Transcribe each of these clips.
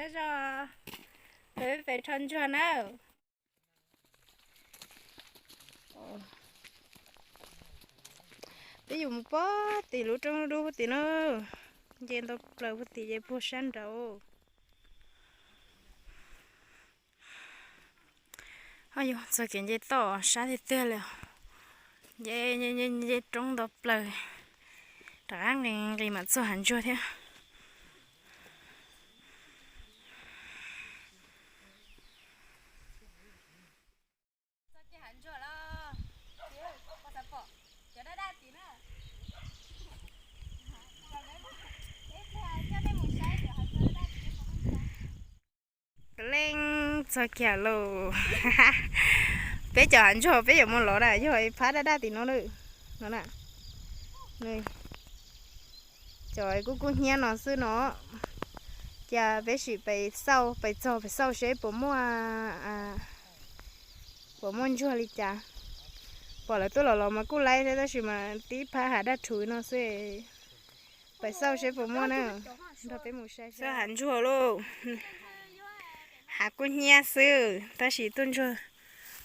Zog, peb pem rho ntsuag na. Peb yuav mus pog tim lub roob dub tim no, nce ntau plaws pog tim ces puag sab nraud. Yog txog kev nce toj sab tiag tiag li. Nce, nce roob ntau plaws, rov qab nqis nqis mam txog hav ntsuag thiab. Leej txog kiag lauj. Peb cov hav ntsuag peb yuav mus lov na, yog ib phab daj daj tim no lawm no na. Cov kub kub hnyiab no xwb no. Cia peb sim pais xauj, pais txog pais xauj seb puas muaj, puas muaj ntsuag li cas. Pom lawv tuaj los los mas kuj laib thiab tab sis mas tib phab hav daj rhuv no xwb. Pais xauj seb puas muaj na. Nrog peb mus saib seb hav ntsuag lauj. Hav kub hnyiab xwb tab sis tuaj ntsuag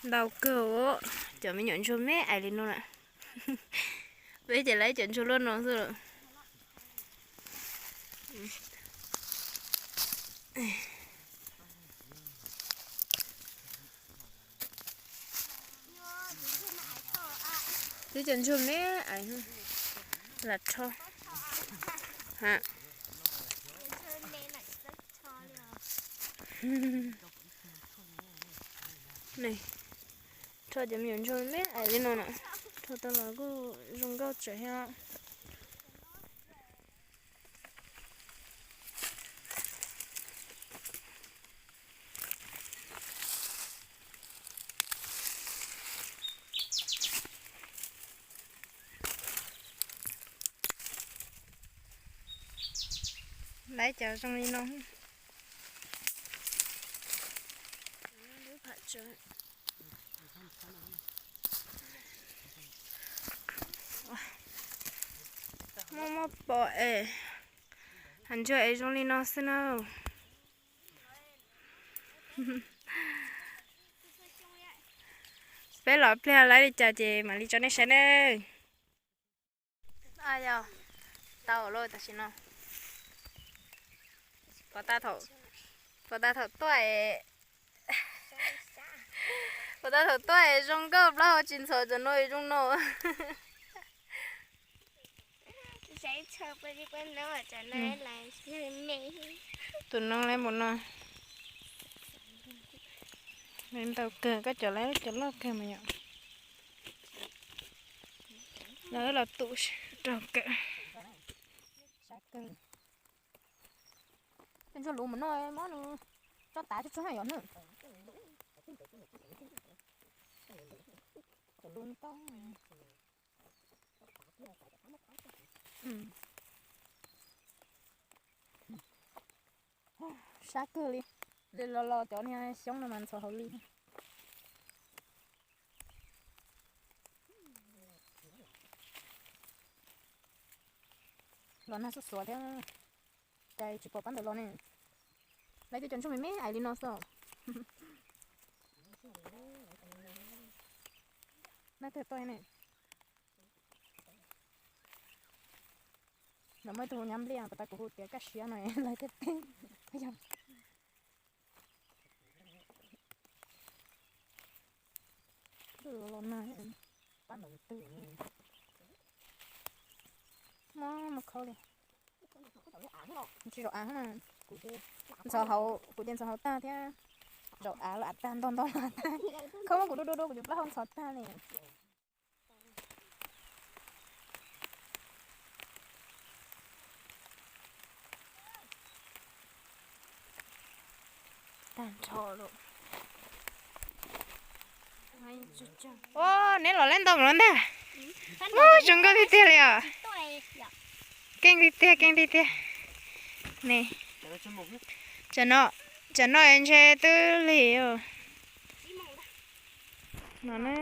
ntau kawg. Cov me nyuam ntsuag me ais li no lawm. Peb ces lawv cov ntsuag luaj no xwb lawm. Twb cov ntsuag me ais lam rho. Rho cov me nyuam ntsuag me ais li no na. Rho tau los kuj zoo nkauj tsawv thiab. Lawv cov zoo li no. Muaj muaj pom es, hav ntsuag es zoo li no xwb na. Peb los pliag lawv li cas ces mam li tso nej saib nawb. Tau lawm tam sim no. Pov tas thaum tuaj, pov tas thaum tuaj zoo nkauj plaub hau tsis ntxhov, tam no zoo no. Tus no lawv mus no. Ntau kawg, koj cov lawv cov loj kawg mas yom. Lawv los tus raug kawg. Cov ntsuag luv mus no mob nws tsob tav tsuag tsuag yom na. Sab kawg li. Los los cov niag xyoob no mas ntxhov hauv li. Los nag xuab xuav thiab, cas tsis pom pab ntawd los ne. Lawv cov cov ntsuag me me ais li no xwb. Nag twg tuaj ne. Lawv muaj ib tug nyab npliaj, puas tas kuv hu tias kaj siab no lawv thiaj teb. Los nag, pab ntawd twg, mob mob khaub li. Tsis zaum av na. Ntxhov hauv, kuv ces ntxhov hauv tag thiab. Zaum av los av tag, ntog ntog los av tag. Khaub muab kuv dua dua dua kuv cov plaub hau ntxhov tag li. Tag nrho lawm. Ua, neb los lawm ntau lawm ntag. Ua, zoo nkauj tiag tiag li os. Keej tiag tiag, keej tiag tiag. Ne, tsam no, tsam no ntshe twb lig no na.